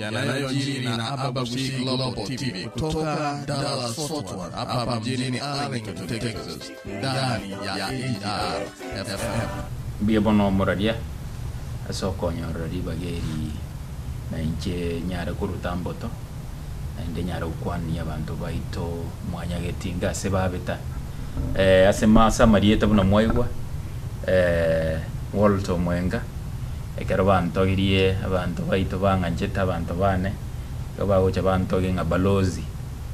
Yanayojiri na Abagusii Global TV kutoka Dallas Fort Worth hapa mjini Arlington, Texas, ndani ya AGR FM. Mbuya bono omoraria ase okonyorera ribaga eri na inche nyare koruta mboto, naende nyare gokwania abanto baito mwanyagetinga ase babeta. Ase ase amarieta buna mwaigwa, Walter Omwenga, Ekero bantogirie abanto baito bang'anchete abanto bane, igo bagocha bantogie ng'a Balozi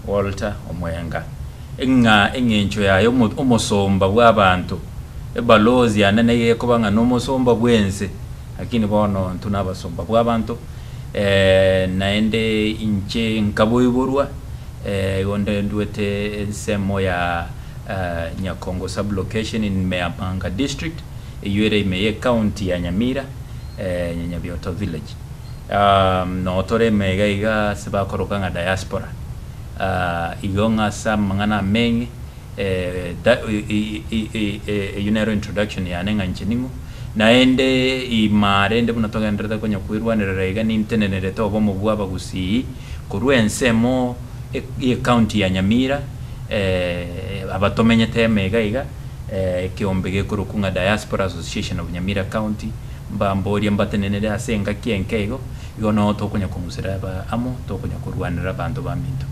Walter Omwenga. Ng'a eng'encho yaye omo omosomba bw'abanto, ebalozi ane nigo ekoba ng'a nomosomba bw'ense, lakini bono intwe nabasomba bw'abanto, naende inche nkaboiborwa, igo nde ndwete ensemo ya Nyakongo sub-location in Meamanga district. Eyio ere ime y'ecounty ya Nyamira, Nyabioto village. Noo tore ime iga iga ase bakoroka ng'a diaspora. Igo ng'a ase amang'ana ameng'e eyio nero introduction yane ng'a inche ning'o. Naende imaa rende buna togendererete konya kwerwanerera iga nintenenerete obomo bwa abagusii korwa ensemo y'ecounty ya Nyamira, abatomenyete ime iga iga. Ekeombe gekorokwa ng'a Diaspora Association of Nyamira County, mbamborie mbatenenere ase engaki enke igo, igo noo tokonya kong'usera aba amo, tokonya korwanerera abanto baminto.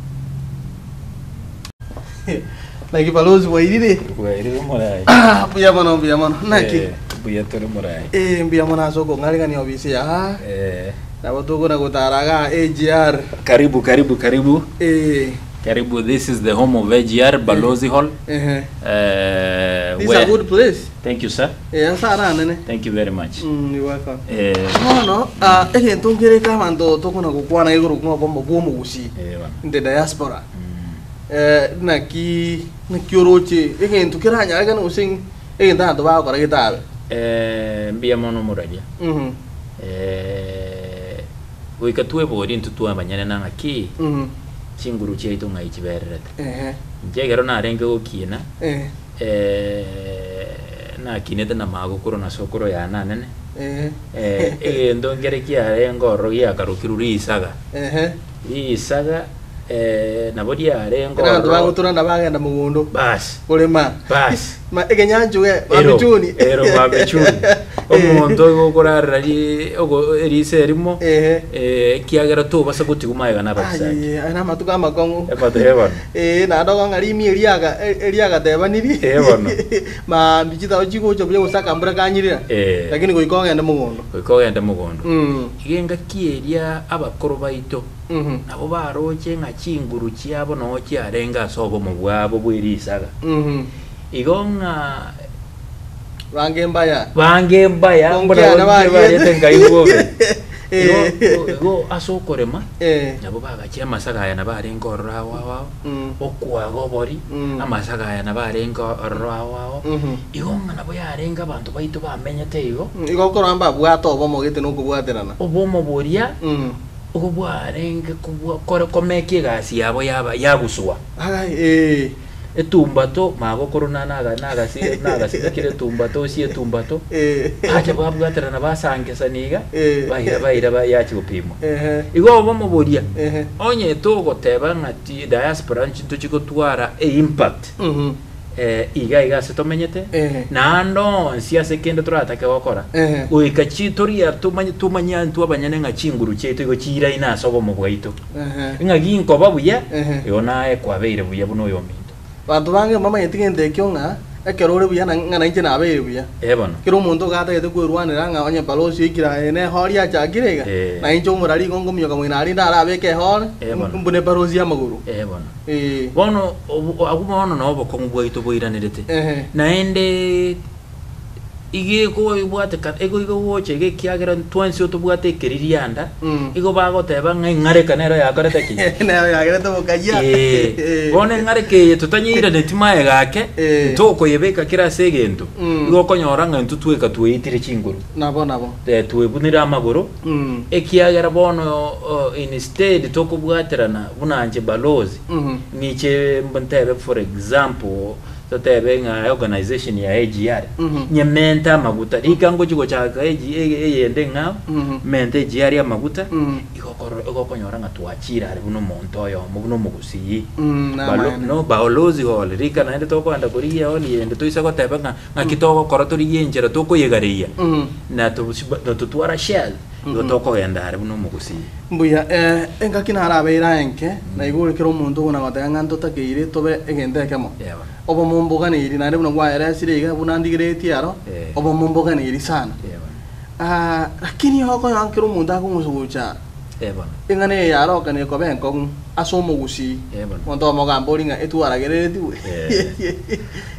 Naki balozi bwairire? Bwairire omorai. Ah, mbuya mono mbuya mono. Naki? Eh, mbuya tore morai. Eh, mbuya mono ase okong'aregania obisi aa. Eh. Nabo tokona gotara igaa AGR. Karibu karibu karibu. Eh. Karibu this is the home of AGR Balozi Hall. Ehe. Eh, This is a where- good place. Thank you sir. Eh, ase ara anene. Thank you very much. Mm, you're welcome. Eh, Bono, ah, egento nkereke abanto tokona gokwana igoro ng'a obomo bwa omogusii eh, bono. in the diaspora. Mm. Eh, naki naki oroche egento keranyarekane gose egento abanto bagokora getabe. Eh, mbuya mono omoraria. Mhm. Eh, goika tweborie intwe twabanyene na ng'aki Mhm. chinguru chiaito ng'ai chibererete. Ehe. Inche ekero narenge gokina, Eh. eh, nakinete na magokoro na sokoro yane anene, Ehe. eh, egento nkere kiarenge ororo giakarokirwe risaga. Ehe. Risaga eh, nabo riarenge Ekero abanto ororo bagoturana bagenda mogondo basi korema. basi Ma ekenyanchuge ero mamichuni. ero mamichuni omonto igo okorarera ri ogo eriso erimo Ehe. eh, ekiagera tobasa gotigwa magega na ababisa ake Aye, aya namatuko amakong'u. Emato eh bono. Eh, naende okong'a rimi eria aga- eria agatebaniri. Eh, bono. Maambia chitao chigocha buya gose akambura kanyirira. Eh. Lakini goika ogende mogondo. Goika ogende mogondo. Mm. Iga engaki eria abakoro baito Mhm. nabo baroche ng'a chinguru chiabo noo chiarenge ase obomo bwabo bwe risaga. Mhm. Igo ng'a Bange mbaya. bange mbaya Konki mbuna ane bonsi bariete. bariete nkai bwobe. Eh. Igo igo ase okorema Eh. nabo bagachia amasaga aya nabo arenge ororo ao ao ao, Mm. okwaga obori, Mm. amasaga aya nabo arenge ororo ao ao, Mhm. igo ng'a nabo yarenge abanto baito bamenyete igo, Mm, Igo okorora mbabwate obomo gete na okobwaterana. obomo boria Mm. obo bwarenge kobwa kore komeka egasi yabo yaba yaguswa. Agai, eh. Etumbato, magokoro na naga nagasi nagasimekire etumbato osie etumbato, Eh. bacha babwaterana basangesana iga, Eh. baira baira ba yachia gopimwa. Ehe. Igo obomo boria, Ehe. onye togoteba ng'a ti diaspora nchi ntochi gotwara eimpact Mhm. eh, iga iga ase tomenyete, Ehe. naende onsi ase kende toratake gokora, Ehe. goika chi toria tomanye tomanye intwe abanyene ng'a chinguru chiaito igo chiiraine ase obomo bwaito. Ehe. Ng'a ginkoba buya, Ehe. igo naye kwabeire buya buna oyominto. Banto bange mbamanyeti gento ekio ng'a ekero ore buya na ng'a nainche nabeire buya. Ee bono. Kera omonto iga atagete kwerwanera ng'a onye balosi oikire aye ne ehori achakire iga, Ee. na inche omorari igo nkominyoka moino aria ndarabeke ehore, Ee bono. mbune balosi amagoro. Ee bono. Ee. Bono obo agwo bono noo obokong'u bwaito boiranerete. Ehe. Naende iga ekobwatekana igo igo gocha iga ekiagera ntwensi otobwate ekeririanda, Mm. igo bagoteba ng'a eng'areka nero yakorete ki? Nero yagerete bokayia. Ee, bono eng'areka eye totanyeiraneti magega ake, Eh. ntokoyebeka kera ase egento, Mm. igo okonyora ng'a intwe tweka tweitire chinguru, Nabo nabo. eh, twebunire amagoro, Mm. ekiagera bono oh, instead tokobwaterana buna inche balozi, Mhm. ng'iche ntebe for example, Totebe ng'a organization ya AGR Mhm. nyemente amaguta rika ngochi gochaka AG eyende eng'ao Mhm. mente AGR amaguta Mhm. igo okonyora. Igokoro igokonyora ng'a twachire are buna omonto oyomo, buna omogusii. Mm, Balo namaene. no Balozi Hall, rika naende tokoenda korigia ehall yende toise goteba ng'a ng'aki togokora torigie enchera tokoyegareia, Mm. na tosiba na totwara shares, igo tokogenda are buna omogusii. Mbuya, eh, engaki narabeire aye nke, naigure kera omonto okona goteba ng'a ntotakeire tobe egento ekemo. Eeh bono. Obomo mboganeiri naende buna kwaeresire iga buna ndigeretie aro, Eh. obomo mboganeiri sana. Eeh bono. Ah, lakini okonya kera omonto akong'usa-gocha Eh bono. eng'ana eye yarokana ekoba enkong'u ase omogusii. Eh bono. Omonto omogambe oria ng'a etwaragereretigwe. Eh.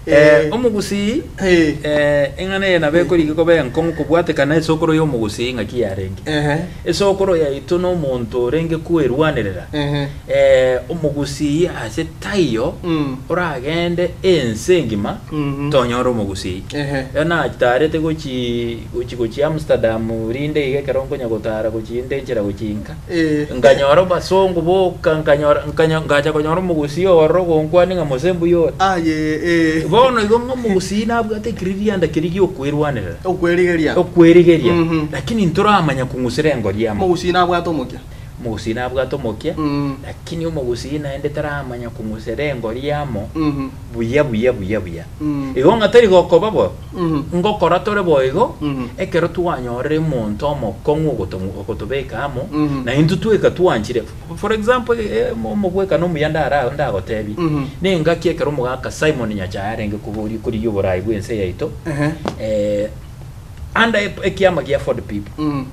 Eh, omogusii Eh. eh, eng'ana eye nabo ekorigia koba enkong'u kobwatekana esokoro ya omogusii ng'aki yarenge. Ehe. Esokoro yaito na omonto orenge kwerwanerera. Ehe. Eh, omogusii ase taiyo Mm. oragende ense engima Mhm. tonyore omogusii. Ehe. Ero natarete gochi gochi gochi Amsterdam rinde iga ekero nkonya gotara gochi inde enchera gochi nka. Eh. Nkanyora abasongo boka nkanyora nkanyo ngacha konyora omogusii ororo ogonkwania ng'a mose mbuya ore. Aye eh. Bono igo ng'a omogusii nabwate ekiririanda keria giokwerwanerera. Okwerigeria. Okwerigeria. Mhm. Lakini ntoramanya kong'usera engori amo. Omogusii nabwate omokia. Omogusii nabwate omokia, Mm. lakini omogusii naende taramanya kong'usera engori amo Mhm. buya buya buya buya. Mm. Igo ng'a tari gokoba bo, Mhm. ngokora tore boigo, Mhm. ekero twanyorire omonto omokong'u ogoto- ogotobeka amo, Mhm. na intwe tweka twanchire. For example, eh, omogwekano omuya ndara ndagotebie, Mhm. na engaki ekero omogaka Simon Nyachae arenge koboria korigia oborai bwa ense yaito, Ehe. eh, under ekiama gia Ford People, Mm.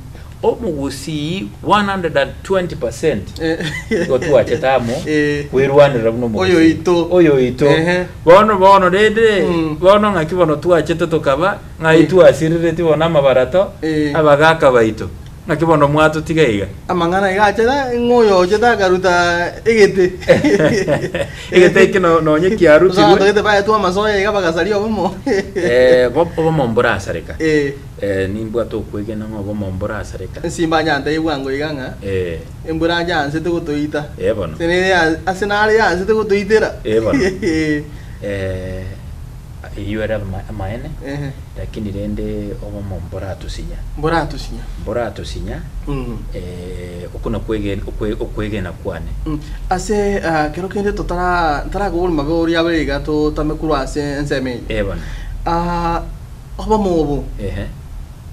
Omogusii 120 percent Eh. igo twachete amo Eh. kwerwanerera buna omogusii. Oyo oito. Oyo oito. Ehe. Bono bono rende Mm. bono ng'aki bono twachete tokaba ng'ai Eh. twasirereti bono amabarato Eh. abagaka baito. Ng'aki bono mwatotiga iga. Amang'ana iga achete ng'o oyo ochete akaruta egete. Egete eke no- nonye kiarutirwe. Abanto gete baetwe amasoya iga bagasaria obomo. Eh, bo- obomo mborasareka. Eh. Eh, nimbwate okwegena ng'a obomo mborasareka. Ensimba nyantebie bwango iga ng'a Eh. embura nyansete gotoita. Eh, bono. Ase nere ya- ase nare yansete gotoitera. Eh, bono. Eh. Eh, eyio ere ama- amaene, Ehe. lakini rende obomo mboratusinya. Mboratusinya. Mboratusinya, Mm. eh, okwo nakwo ege- okwe- okwegena kwane. Mm. Ase ah, kero kende totara ntarakobori mabe oria abere iga totame korwa ase ensemo eye. Eh, bono. Ah, Obomo obo Ehe.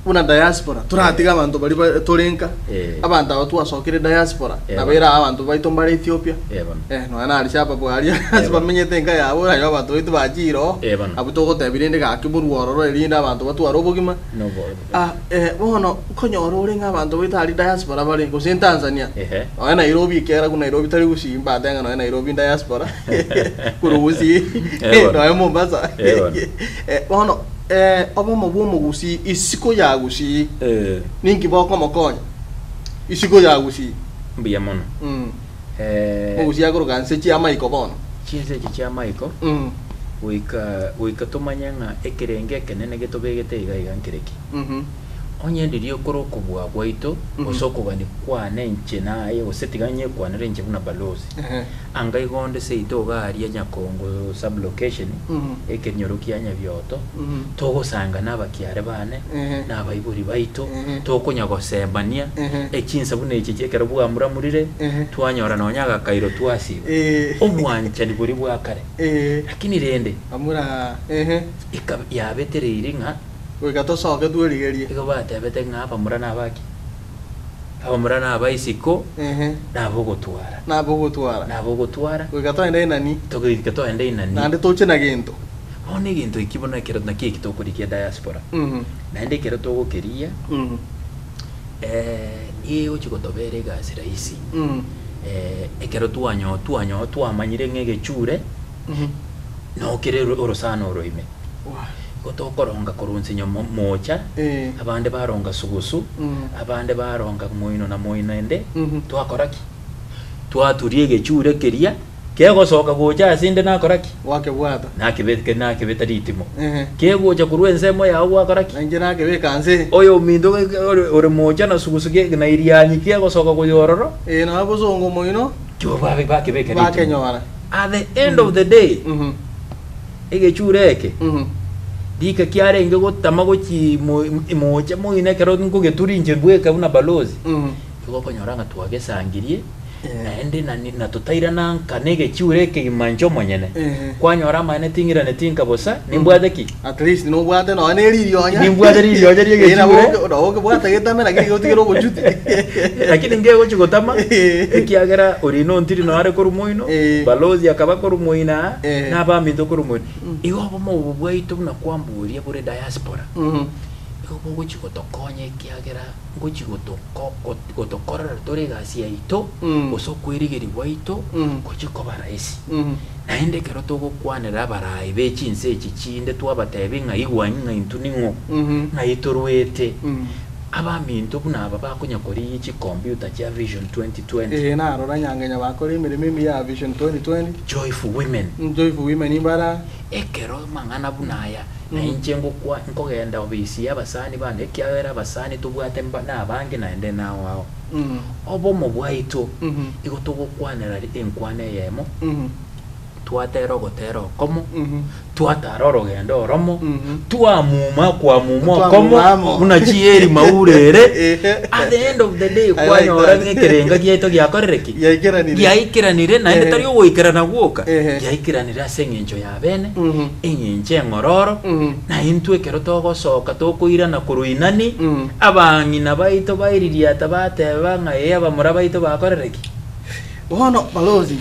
buna diaspora toratiga abanto baria ba- tore nka Eh. abanto aba twasokire diaspora Eh, nabo ere abanto baito mbare Ethiopia Eh, bono. eh nonya na Al-Shabaab aria ase bono. bamenyete enka yabo nario abanto baito bachire oo Eh, bono. abwo togotebia rende gaki morwe ororo erinde abanto batware obogima Nobo. Ah, eh, bono nkonyora ore ng'a abanto baito aria diaspora bare gose Tanzania Ehe. nonya Nairobi ekiagera ku Nairobi tari gusii mbate ng'a nonya Nairobi diaspora korwa gusii Eh, bono. nonya Mombasa Eh, bono. Eh, bono eh, obomo bw'omogusii isiko ya gusii Eh, ninki bokomokonya isiko ya gusii mbuya mono. mm. Eh, Omogusii akoroka nse chiamaiko bono chinse echi chi'amaiko mm. goika goika tomanye ng'a ekerenge ekenene getobegete iga iga nkereki. Mhm. Onye ndiria okore okobua gwaito, gose okogania kwane inche naye, gose tiga nyekwanere inche buna balozi, Ehe. anga igo onde seito iga aria Nyakongo sub-location, Mhm. ekenyoro kia Nyabioto, Mhm. togosanga na abakiare bane, Ehe. na abaibori baito, Ehe. tokonya gosemania, Ehe. echinsa buna echi chia ekero bwamuramurire, Ehe. twanyora nonya agakairo twasiba. Eh. Obwanchani boria bwa kare. Eh. Lakini rende, Amura ehe. eka yabetereire ng'a Goika tosoke twerigerie. Igo batebete ng'a abamura nabaki? Abamura nabaisiko, Ehe. nabogotwara. Nabogotwara. Nabogotwara. Goika toende inani. Togoika toende inani. Naende toche na gento. Bono egento eki bono ekero naki eki tokorigia diaspora. Mhm. Naende ekero togokeria, Mhm. eh, egochi gotobera egasi rahisi. Mhm. Eh, ekero twanyo twanyo twamanyire ng'a egechure, Mhm. nokere orosana oro ime. Wah. Igo tokoronga korwa nsinyo mo- mocha, Eh. abande baronga sugusu, Mm. abande baronga moino na moino ende, Mhm. twakora ki? Twaturia egechure keria, kegosoka gocha ase inde nakora ki? Gwakebwata. Nakebeke nakebeta ritimo. Ehe. Kegocha korwa ensemo yao gwakora ki? Na inche nakebeka nse. Oyo ominto ge- ore ore mocha na sugusu ge na irianyi kegosoka goya ororo, Eh, nonya bosongo omoino, kio babe bakebeka ritimo. bakenyora. At the end of the day, Mhm. Egechure eke Mhm. rika kiarenge gotama gochia mo- moocha moino ekero nkogeturia inche bweka buna balozi. Mhm. Igo okonyora ng'a twagesangirie, Eh. naende nani na totairana nka na egechiure ekegima inche omonyene. Eh. Kwanyora amaene ting'iraneti nka bosa, nimbwate ki? At least nobwate nonya ne ririonya. Nimbwate ririonya ria Eh, nabo egechiure. oke- nabo okebwata getame lakini gotigera obochuti. Lakini ngegochi gotama, Eh. ekiagera orino ontiri noare korwa moino, Eh. balozi akaba korwa moino aa, Eh. na abaminto korwa moino. Igo obomo obo bwaito buna kwamboria bore diaspora, Mhm. igo bogochi gotokonya ekiagera ngochi gotoko got- gotokorera tore egasi yaito, Mm. gose okwerigeria gwaito, Mm. gochia koba rahisi. Mhm. Naende ekero togokwanera abarai be chinse echi chinde twabatebia ng'a igwa ng'a intwe ning'o, Mhm. ng'ai torwete. Mm. Abaminto buna aba bakonya korigia chikompiuta chia Vision 2020, Ee, narora nyangenya bakora emeremo emiya ya Vision 2020. Joyful Women, Joyful Women imbara. ekero amang'ana buna aya, na inche ngokwa nkogenda obisi y'abasani bane ekiagera abasani tobwate mba nabange naende nao ao. Mm. Obomo bwaito, Mhm. igo togokwanera enkwana eyemo, Mhm. twatera ogotera okomo, Mhm. twatara orogendo oromo, Mhm. twamuma kwamuma Twamuma okomo amo. buna chieri maurere Ehe. at the end of the day I like kwanyora that. ng'a ekerenga giaito giakorire ki? Giaikeranire. Giaikeranire naende Ehe. tari ogoikerana gwoka, Ehe. giaikeranire ase eng'encho ya bene, Mhm. eng'encho eng'ororo, Mhm. na intwe ekero togosoka tokoirana korwa inani, Mhm. abang'ina baito baiririata bateba ng'a ee abamura baito bakorire ki? Bono balozi,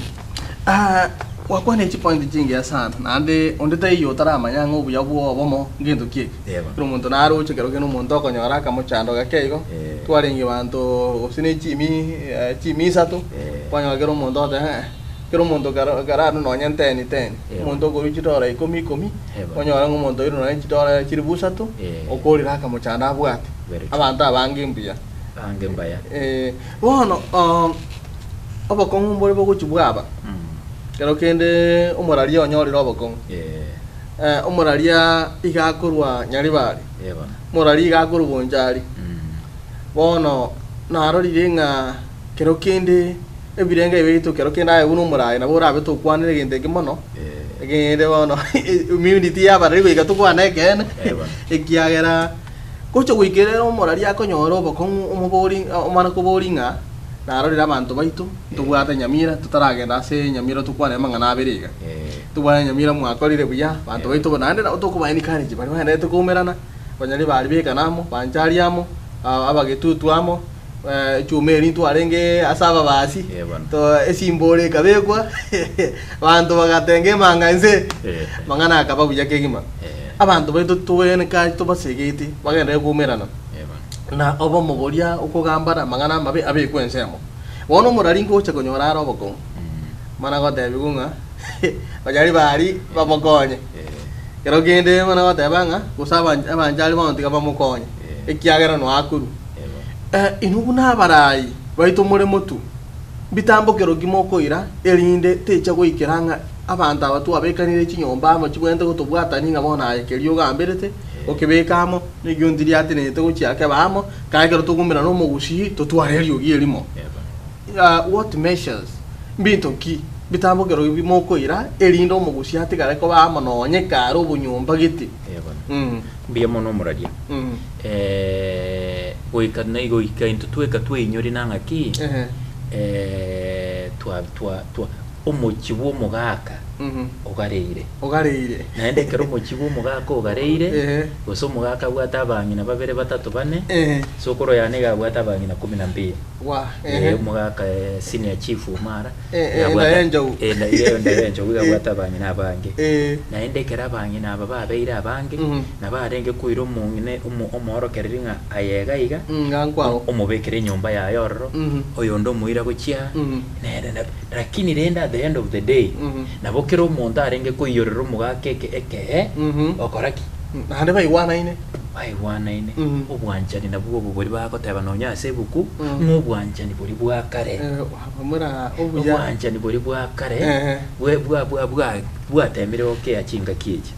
ah, gwakwana chipoint chingiya sana naende onde taiyo otaramanya ng'a obuya bwa obomo ngento ki eke. Eba. Kera omonto naroche kero kende omonto okonyora akamochando gake igo, Eh. twarenge banto gose ne chimi eh, chimi isato, Eh. kwanyora kera omonto ogoteba eh, kera omonto karo kararwe nonye nteni teni, Eba. omonto okorwa chidora ikomi ikomi, Eba. kwanyora ng'a omonto oirwe nonye chidora chilifu isato, Eh. okorire akamochando abwate. Very true. Abanto abange mbuya. Abange mbaya. Eh, bono um, obokong'u mbore bogochia bwaba, Mm. kero kende omoraria onyorire obokong'u, Eh, eh, omoraria iga akorwa Nyaribari, eh bono. omoraria iga akorwa Bonchari, Mm. bono narorire ng'a kero kende ebirengo ebi biaito kero kende aye buna omoraia nabo orabe tokwanera egento eke mono, Eh. ekende bono immunity ya abarari goika tokwane ekeene, Eh bono. ekiagera gocha goika ere omoraria akonyora obokong'u omobori omana kobori ng'a Narorire abanto baito, ntobwate nyamira, totaragenda ase nyamira tokwane amang'ana abere iga. Tobwate nyamira mwakorire buya, abanto baito naende nabo tokoba encourage baria bagenderete koumerana, abanyari baria bekana amo, banchari amo, abagetutu amo, echuma eria ntwarenge ase ababasi, to esimbore ekabekwa, abanto bagatenga emanga inse, amang'ana akaba buya kegima. Abanto baito tobe encourage tobasegete bagenderere koumerana. Na obomo boria okogambana amang'ana amabe abekwe ensemo. Bono omorari ngocha konyora are obokong'u, mana gotebigwa ng'a banyari baria bamokonye. Kero kende mana goteba ng'a gose abanchari bono tiga bamokonye, ekiagera noe akorwa. Inwe buna abarai baito more motwe, mbitambokero ki mokoira, erinde techa goikera ng'a abanto aba twabekanire chinyomba amo chibwenerete gotobwatania ng'a bono aye keria ogamberete, okebeka amo, Negionti riatenenete gochia akeba amo, kae ekero tokoumera nomogusii totware eriogi erimo. What measures, mbinto ki bitambokero bi mokoira erinde omogusii atigare koba amo nonye kare obonyomba gete? Mbuya mono omoraria. Goika goika intwe tweka tweinyorie na ng'aki twa twa twa omochie bwa omogaka ogareire. Ogareire. Naende ekero omochie bw'omogaka ogareire, Ehe. gose omogaka abwate abang'ina babere batato bane, Ehe. sokoro yane iga abwate abang'ina kumi na mbili. Wa, Eh, ehe. omogaka eh, senior chief Omara Eh, eh, iga enda abwate- y'enchogu. eh, enda- iga enda y'enchogu iga Eh. abwate abang'ina abange. Eh. Naende ekero abang'ina aba babeire abange, Mhm. nabo arenge koira omong'ina omo- omoorokereri ng'a aye iga iga, Mm, ng'a nkwao. omobekere enyomba yaye ororo, Mhm. oyonde omoira gochia, Mhm. nere na Lakini rende at the end of the day, nabo kera omonto arenge koiyorera omogaka eke ekee, okora ki? Naende baigwanaine. Baigwanaine. Obwanchani nabwo obo boria bagoteba nonya ase ebuku, ng'a obwanchani boria bwa kare. Bamura obuya. Obwanchani boria bwa kare, bwe bwa bwa bwa bwatemire gokea chingaki echi.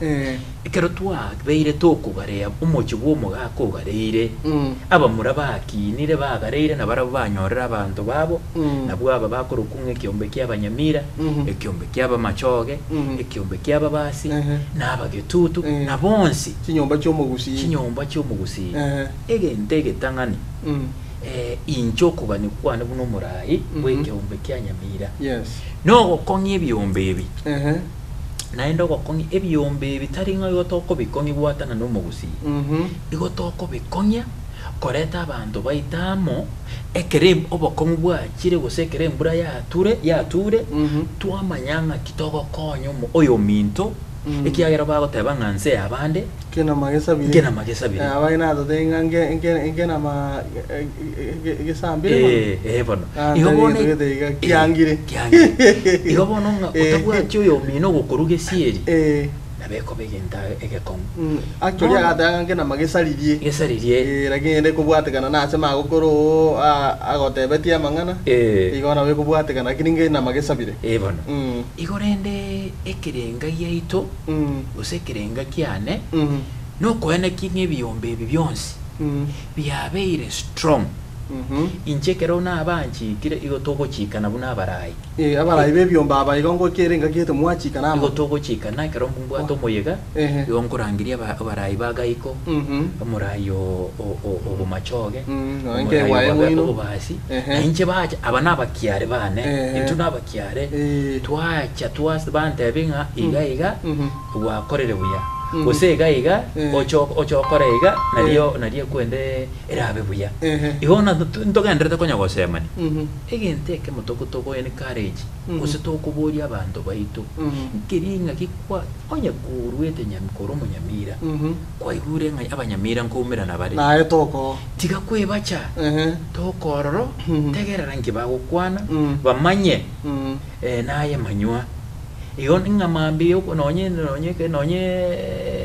Ekero twabeire tokogarea omochie bw'omogaka ogareire, abamura bakinire bagareire na barabwo banyorire abanto babo, nabwo aba bakorokwa ng'a ekiombe ki'abanyamira, ekiombe ki'abamachoge, ekiombe ki'ababasi, na abagetutu, na bonsi Chinyomba chi'omogusii. chinyomba chi'omogusii. Egento egetang'ani, Inche okogania kwane buna omoraai bw'ekeombe kia Nyamira, Yes. nogokong'ia ebiombe ebi, Ehe. naende ogokong'ia ebiombe ebi tari ng'a igo tokobikong'ia gwatana nomogusii, Mhm. igo tokobikong'ia koreta abanto baito amo, ekero em- obokong'u bwachire gose ekero embura yature yature, Mhm. twamanya ng'aki togokonya omo oyominto, Ekiagera bagoteba ng'a nse y'abande Nkenama gesabire. nkenama gesabire. Eh, abang'ina natotebie ng'a nke nke nkenama gesambire bono. Eh, eh, bono. Ah, Igo tari bono gento gete iga eh, kiangire. kiangire. Igo bono ng'a Eh. otabwati oyomino ogokoruga esieri, Eh. nabo ekoba egento egekong'u. Mm, actually Bono- agateba ng'a nkenama gesaririe. Gesaririe. Eh, lakini ende ekobwatekana na ase magokoro oo a- agotebetie amang'ana. Eh. Igo nabo ekobwatekana lakini nkenama gesabire. Eh, bono. Mm. Igo rende ekerenga giaito, gose ekerenga kiane, nokoenekia ng'a ebiombe ebi bionsi biabeire strong. Inche ekero nabanchikire igo togochikana buna abarai. Eh, abarai b'ebiombe aba igo ngoikere engaki gete mwachikana amo. Igo togochikana ekero mbwate omoyega, Ehe. igo nkorangeria aba- abarai ba Gaiko, omorai o- o- o- o Bomachoge, Nonya omorai nkewaye o Babe- moino. Obobasi, Ehe. na inche bacha, aba nabakiare bane, Ehe. intwe nabakiare, Eh. twacha twas bantebia ng'a iga iga Mhm. gwakorire buya, Mhm. gose iga iga Eh. oche oche okore iga nario nario ekwende erabe buya. Ehe. Igo na ntogenderete konya gosemania. Mhm. Egento ekemo toko togo encourage Mhm. gose tokoboria abanto baito, Mhm. nkeri ng'aki kwa onye koruete nyam korwa omonyamira, Mhm. kwaigure ng'a abanyamira nkoumerana bare, Naye toko. tiga kwebacha, Ehe. toka ororo, Mhm. tegerera nki bagokwana, Mm. bamanye Mm. eh, naye manywa. Igo ng'a mambia oko nonye nonye nonye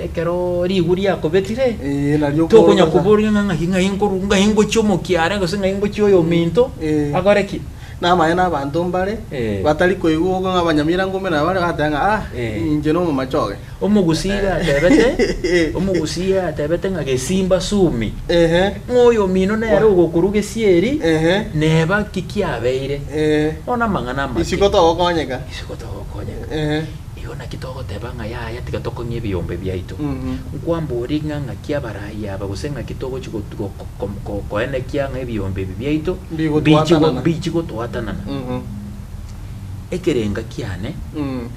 ekero ribu riakobetire, Eh, nario tokonya okorosa. koboria ng'a ng'aki ng'ai nkoru ng'ai ngochia omokiare gose ng'ai ngochia oyominto, Eh. agore ki? Namaene abanto mbare Eh. batari koigwa ng'a abanyamira ngomera nabare bagateba ng'a ah, Eh. inche nomomachoge. Omogusii iga atebete, omogusii iga atebete ng'a gesimba sumi, Ehe. ng'a oyomino nere ogokoruga esieri, Ehe. neba ki kiabeire. Eh. Bono amang'ana amake. Isiko togokonyeka. Isiko togokonyeka. Ehe. Igo naki togoteba ng'a yaya tiga tokong'ie ebiombe biaito. Mhm. Nkwamboria ng'a ng'aki abarai aba gose ng'aki togochi go- go- ko- ko- koenekia ng'a ebiombe ebi biaito Mbigotwatanana. mbichi gotwatanana. Mhm. Ekerenga kiane Mm.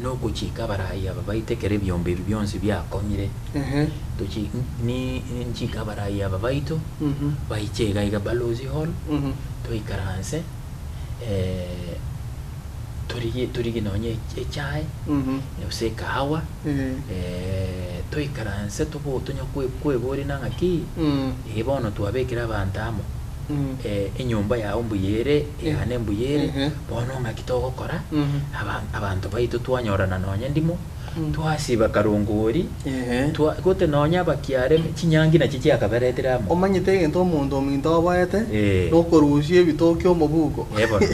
nogochika abarai aba baito ekero ebiombe ebi bionsi biakong'ire, Ehe. tochi ni nchike abarai aba baito Mhm. baiche iga iga Balozi Hall, Mhm. toikaranse eh, torigie torigie nonye echae Mhm. gose ekahawa Eh. eh, toikaranse tobo tonya kwe kweboria na ng'aki Mm. eh bono twabekire abanto amo Mm. eh, enyomba yao mbuya ere eyane mbuya ere Ehe. bono ng'aki togokora Mhm. aba abanto baito twanyorana nonye ndimo Mm. twasiba karongori Ehe. twa gote nonye abakiare chinyangi nachi chiakaberetire amo Omanyete egento omonto ominto oboete Eh. nokorusia ebitoki omobuko Eh, bono.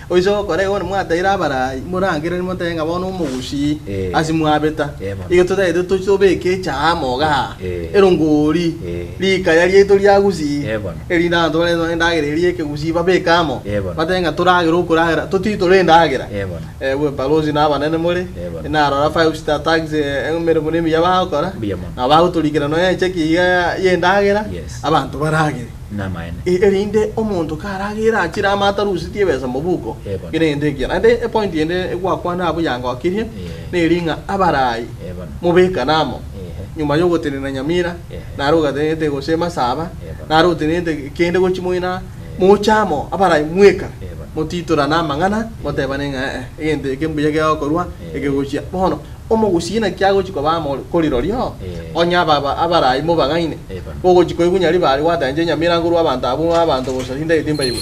oise gokora igo bono mwateire abarai morangereri motebe ng'a bono omogusii Eh. ase mwabeta Eh, bono. igo totaete toche tobeke echaama igaa Eh. erongori Eh. rikaya riaito ria gusii Eh, bono. erinde abanto bare endagera eria ekegusii babeke amo Eh, bono. batebe ng'a toragere okoragera totitore endagera Eh, bono. Eh, bwe balozi na abanene more, Eh, bono. narora five star taxi eh, emeremo nemiya bagokora, Mbuya mono. nabo bagotorikera nonya echeki iga y'endagera, Yes. abanto baragere. Namaene. E- erinde omonto karagere achire amo atarusetie ebesa mobuko, Eh, bono. kere egento ekiya. Naende epoint ende egwakwana abwo yangokirie, Eh. neri ng'a abarai Eh, bono. mobekane amo, Ehe. nyuma yogotenena Nyamira, Ehe. naro ogatenenete gose Masaba, Eh, bono. naro otenenete kende gochia moina, Eh. moche amo abarai mweka. Eh, bono. Motitorane amang'ana, motebane ng'a ee, egento eke mbuya kegokorwa, eke gochia. Bono, omogusii naki agochia koba amo korirorio, onye ababa abarai mobang'aine, bogochia koigwa nyaribari gwateba inche nyamira nkorwa abanto abwo abanto bosa tintageti mbaigwe.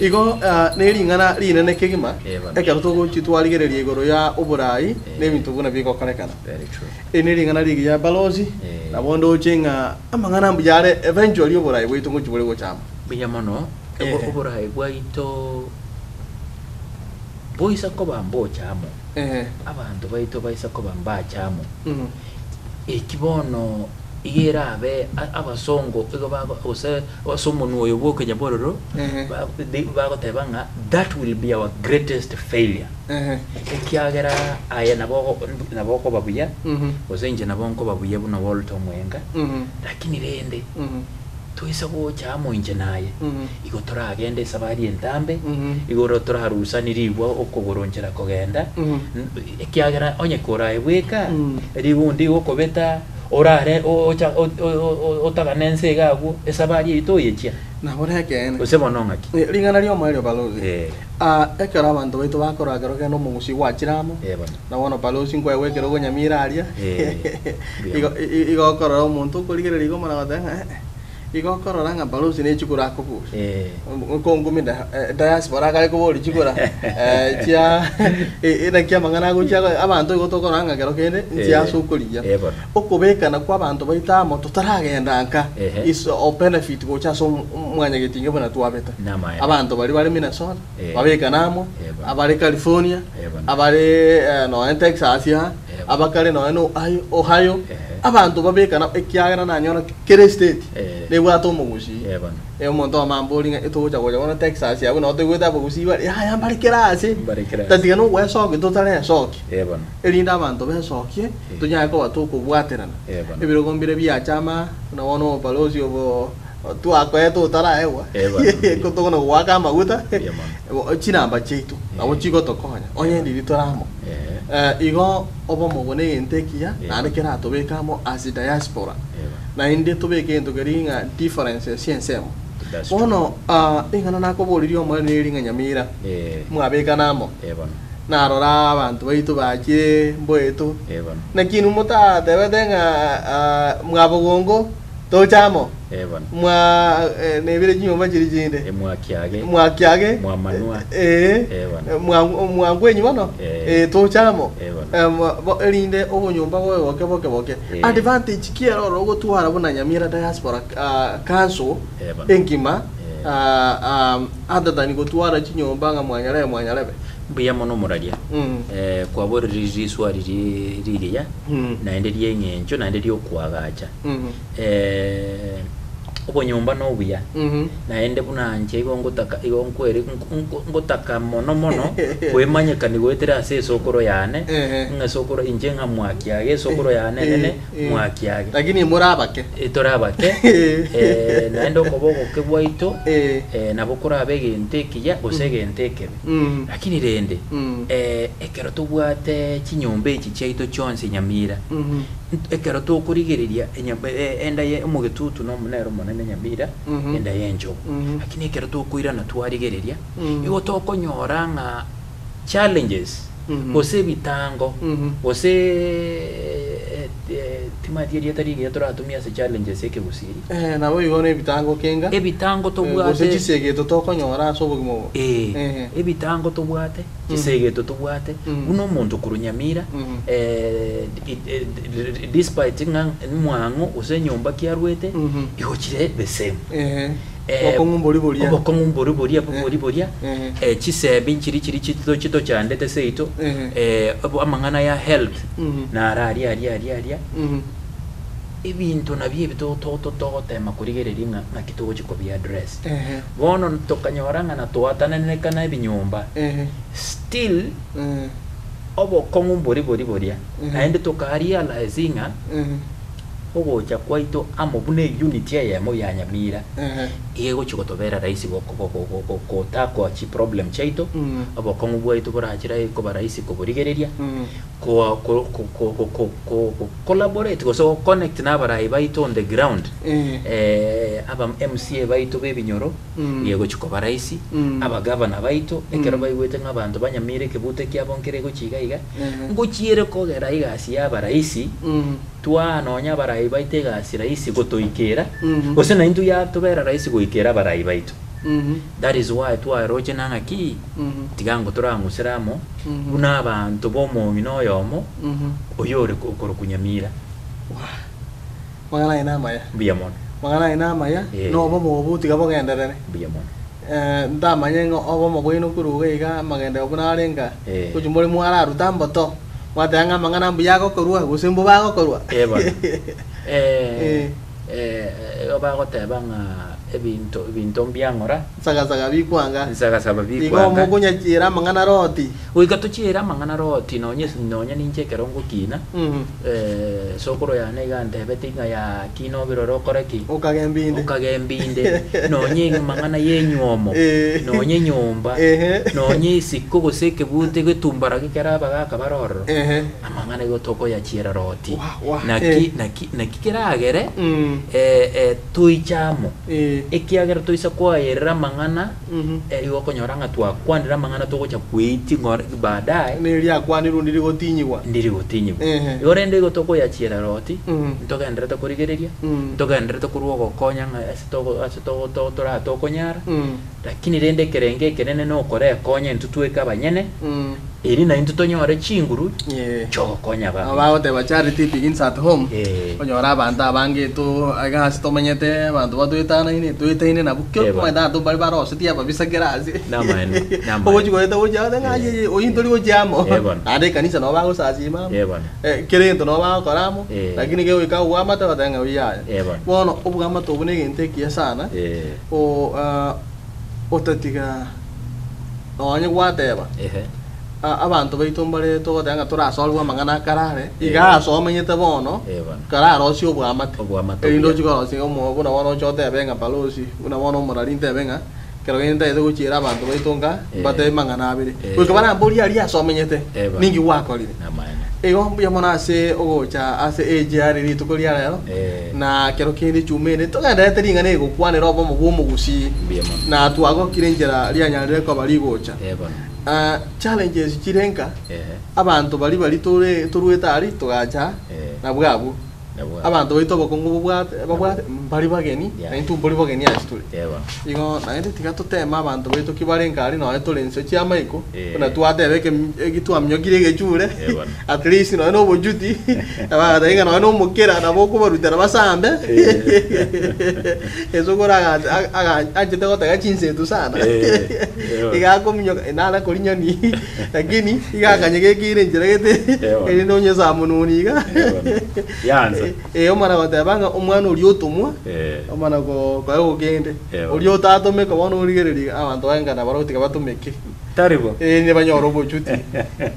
Igo ne ring'ana rinene kegima, ekero togochia twarigereria igoro ya oborai na ebinto buna bigokorekana. Eri ne ring'ana rigiya balozi, nabo ndoche ng'a amang'ana mbuya are eventually oborai bwaito ngochia bore gocha amo. Mbuya mono. Ehe. Oboraai bwaito boisa koba mbocha amo, Ehe. abanto baito baisa koba mbacha amo, Mm. eki bono iga erabe a- abasongo igo bago gose ase omonwa oyo bwa okenyabororo, Ehe. ba- they bagoteba ng'a that will be our greatest failure. Ehe. Ekiagera aye nabo ogo nabo okoba buya, Mhm. gose inche nabo nkoba buya buna Walter Omwenga, Mhm. lakini rende Mhm. Toisa gocha amo inche naye, Mhm. igo toragende esabari entambe, Mhm. igoro torarusani ribwa okogoro nchera kogenda, Mhm. ekiagera onye korae bweka, Mm. rigundi igokobeta, orare o- ocha o- o- o- otagane ense iga abwo, esabari eyio toyechia. Nabo nekeene. Gose bono ng'aki? Eh, Ring'ana riomoerio balozi. Eh. Ah, ekero abanto baito bakorora kero kende omogusi gwachire amo, Eh, bono. na bono balozi nkoegwa ekero okonyamira aria. Eh, mbuya Igo mono. i- igo okorora omonto okorigereria igo omana goteba ng'a eh, eh, igo okorora ng'a balozi ne chikura akobori. Eh. Nkongumi da eh, diaspora akare kobori chikura eh, chia eh, naki amang'ana agochia abanto igo tokorora ng'a kero kende Eh. nchiase okorigia. Eh, bono. Okobekana kw'abanto baito amo totaragenda nka Ehe. is of benefit gocha ase omwanyagetinga buna twabete. Namaene. Abanto baria bare Minnesota Eh. babekane amo, Eh, bono. abare California, Eh, bono. abare eh, nonya Texas aa, Eh, bono. abakare nonya na Ohio, Ohio. Ehe. Abanto babekane ekiagera nanyora kera estate Eh. nebwate omogusii. Eh, bono. Eh, omonto omambori ng'a etogocha gocha bono Texas abwo nabo toigwete abagusii bare yaya mbare kera ase. Mbare kera ase. Tatiga nogwesokia totaresokia. Eh, bono. Erinde abanto besokie, tonyare koba tokobwaterana. Eh, bono. Ebirogo mbire biacha ama, buna bono obobalozi obo twakoete otaraegwa, Eh, bono. ko tokona goaka amaguta, Mbuya mono. bo- chinamba chiaito, nabo Eh. chigotokonya, onye ndiri tore amo. Eh. Eh, igo obomo obo na egento ekiya, Eh, naende bono. keratobeke amo as diaspora. Eh, bono. Naende tobeke egento keria ng'a differences chi'ensemo. That's true. Bono ah, ring'ana nakoboririe omoerio neri ng'a Nyamira, Eh. mwabekana amo. Eh, bono. Narora abanto baito bachire mboeto. Eh, bono. Naki inwe motatebete ng'a ah, mwabogongo toche amo? Eh, bono. Mwa eh, nebire chinyomba chiri chinde. Eh, mwakiage. Mwakiage. Mwamanua. Eh, Eh, bono. mwa mwangwenyi bono. Eh. Eh, toche amo. Eh, bono. Eh, mwa- bo- erinde obonyomba bobe boke boke boke. Eh. Advantage ki eroro ogotwara buna Nyamira Diaspora ah, Council Eh, bono. engima Eh. ah, um, other than gotwara chinyomba ng'a mwanyarebe mwanyarebe. Mbuya mono omoraria. Mm. Eh, kwaborire riswa riri rigiya Mm. naende rieng'encho naende riokwagacha. Mm. Eh, obonyomba nobuya Mhm. naende buna nche igo ngotaka igo nkwere nko- ngotaka mono mono kwemanyekani goetera ase esokoro yane Ehe. ng'a esokoro inche ng'a mwakiage esokoro yane enene Eh, eh. mwakiage Lakini more abake. Eh, tore abake eh, naende okoba ogoke bwaito Eh. eh, nabo korabe egento ekiya gose egento ekebe Mm. lakini rende Mm. eh, ekero tobwate chinyomba echi chiaito chionsi Nyamira Mhm. Ekero tokorigereria enda ye omogetutu na omonere omonene Nyamira, Mhm. enda y'enchogu. Mhm. Lakini ekero tokoirana twarigereria, Mm. igo tokonyora ng'a challenges Mhm. gose ebitango Mhm. gose timanyeti erieta rigiya toratumie ase challenges ekegusii. Eh, nabo igo na ebitango kenga. Ebitango Eh, gose tobwate chisegeto tokonyora ase obogima obo. Eh, Ehe. ebitango tobwate chisegeto tobwate Mm. buna omonto korwa Nyamira Mm. eh, i- eh, despite ng'a mwang'o gose enyomba ki arwete Mhm. igo chire the same. Ehe. Eh, Obokong'u mbori boria. Obokong'u mbori boria Eh. bori boria. Eh. Eh, chisebi nchiri chiri chito chitochandete seito Eh. eh, amang'ana ya health Mhm. nara aria aria aria aria Mhm. ebinto nabio ebi to- to- to- togotema korigereria ng'a ng'aki togochi kobi address. Ehe. Bono tokanyora ng'a na twatananekana ebinyomba Ehe. still Eh. obokong'u mbori bori boria Mhm. naende tokarealize ng'a Mhm. ogocha kwaito amo buna eunity eyemo ya Nyamira Ehe. iga egochi gotobera rahisi gotakoa chiproblem chiaito Mm. obokong'u bwaito borachire koba rahisi koborigereria Mm. ko ko ko ko ko ko collaborate gose go connect na abarai baito on the ground Eh. eh, aba MCA baito b'ebinyoro Mm. iga egochi koba rahisi Mm. abagavana baito ekero Mm. baigwete ng'a abanto banyamire ekebute kiabo nkere gochi iga iga Ehe. ngochiere kogera egasi ya abaraisi Mm. twaa nonya abarai baito egasi rahisi gotoikera Mhm. gose naintwe yatobera rahisi goikera abarai baito Mhm. that is why twaroche na ng'aki Mhm. tiga ngo torang'usere amo Mhm. buna abanto b'omong'ina oyomo Mhm. oyo ore korokwa Nyamira Wah. Mang'ana aye namaya. mbuya mono Mang'ana aye namaya, Eh. na obomo obo tiga bogenderere. mbuya mono Eh, ntamanye ng'a obomo bwaino korwa iga iga amagenderero buna arenge aa. Eh. Gochia more mwararuta mboto, mwateba ng'a amang'ana mbuya agokorwa gose mbobe agokorwa. Eh bono. Eh, Eh. eh, igo bagoteba ng'a Ebinto ebinto mbiang'ora. Nsagasaga bikwanga. Nsagasaga Igo bikwanga. mokonyachiera amang'ana roti. Goika tochiere amang'ana roti nonye nonye ninche ekero ngokina, sokoro yane iga antebetie ng'a yaa kina obirore okore ki? Okage embinde. Okage embinde. Nonye amang'ana ya enywomo, nonye enyomba, nonye isiko gose ekebute getumbara gekero abagaka bare ororo, amang'ana igo tokoyachiera roti. Wah, wah, Naki naki naki keragere toiche amo, ekiagera toisa koayerera amang'ana, igo okonyora ng'a twakwanire amang'ana togocha kweitia ng'ora baadaye. Neri akwanirwe ndiri gotinyigwa. Ndiri gotinyigwa. Igo rende igo tokoyachiera roti, ntogenderete korigereria, ntogenderete korwa ogokonya ng'a ase togo ase togo to tora tokonyara, lakini rende ekerengo ekenene nokorekonya intwe tweka abanyene, Eri naintwe tonyore chinguru chiogokonya Nabo abamino. bagoteba charity begins at home. Eh. Onyore abanto abange to iga ase tomenyete abanto batoetanaine toetaine nabwo ki Eh, bono. omanyete abanto mbare barosetie ababisa kera ase. Namaene, namaene. Ogochi goeta gochia gose ng'a Eh. yeye oyio ntori gochia amo. Eh, bono. Naende ekanisa nabo bagosasima amo. Eh, bono. Eh, kera egento nabo bagokora amo, Eh. lakini kegoika obwamate bagoteba ng'a oyio yaya. Eh, bono. Bono obwamate obwo na egento ekiya sana, Eh. o ah, otatiga Nonye gwateba, Ehe. a- abanto baito mbare togoteba ng'a torasorigwe amang'ana akarare, Eh. iga ase omenyete bono, Eh, bono. kararosie oboamate. Oboamate Erinde obuya. ochie korosia omo buna bono oche otebe ng'a balosi, buna bono omorari ntebe ng'a, ekero kende ntagete gochiera abanto baito nka, Eh. mbatebie mang'ana abere. Eh. Goika baramborie aria ase omenyete, Eh, bono. ninki gwakorire. Namaene. Igo mbuya mono ase ogocha ase AGR rituko ria rero, Eh. na kero kende echuma ende togendererete ring'ana eri gokwanera obomo bw'omogusii, Mbuya mono. na twagokire enchera rianyarire koba rigocha. Eh, bono. Ah, challenges chire nka, Ehe. abanto baria baria tore toruete aria togacha Eh. nabwo abwo. Nabwo abwo. Abanto baito obokong'u bobwate babwate mbari bageni, Yeah. na intwe mbori bogeni ase tore. Eh, bono. Igo naende tiga toteme abanto baito ki bare nkare nonya tore inse chi'amaiko, Eh. buna twateba ekemi eki twaminyokire egechure, Eh, bono. at least nonya na obochuti, bagateba ng'a nonya na omokera nabo okobarutera basambe, ase okora aga- aga- aga- anchete gotega chinsetu sana. Eh, eh, bono. Iga akominyoka nara korinyoni, lakini iga akanyegekeire enchera gete, Eh, bono. erinde onye samununi iga. Eh, bono. Yansa. Eh, omana goteba ng'a omwana oria otomwa, Eh. omana ko koegwa kende, Eh, oria otatomeka bono origereria abanto baye nabarobwo tiga batomeke. Tari bo. Eh, nibanyore obochuti.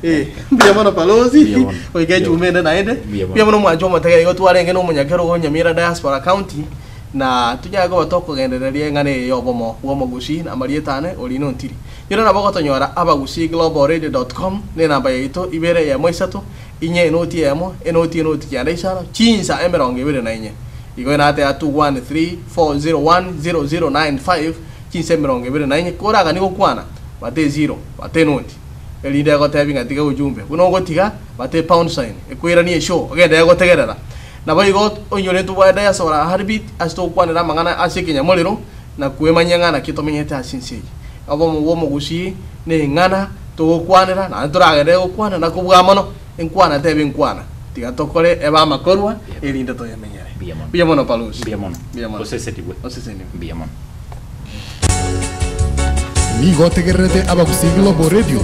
Eh, mbuya mono balozi, Mbuya mono. goika echuma ende naende. Mbuya mono. Mbuya mono mwanche omotegereri igo twarenge na omonyakero o Nyamira Diaspora County, na tonyare koba tokogendereria eng'ana eye ya obomo bwa omogusii na amarieta ane Orina Ontiri. Nyora nabo ogotonyora abagusii.globalradio.com na enamba yaito ibere eyemo isato Inye enoti eyemo, enoti enoti kianda isano, chinsa 24. Igo enate ya 2134010095, chinsa 24, koraganie gokwana, bata eziro, bata enoti, erinde egotebie ng'a tiga ujumbe. Buna ogotiga, bata epound sign, ekoiranie eshow, ogenderere gotegerera. Naboigo oinyore ntobwate diaspora heartbeat ase togokwanera amang'ana ase ekenyamorero na kwemanyia ng'a naki tomenyete ase ense eye. Obomo bw'omogusii neng'ana togokwanera, naende toragenderere gokwana na kobua mono, enkwana tebe enkwana, tiga tokore ebe amakorwa, erinde toyemenyere. Mbuya mono. Mbuya mono Palusi. Mbuya mono. Mbuya mono. Osesenigwe. Osesenigwe. Mbuya mono. Nigo otegererete Abagusii Global Radio.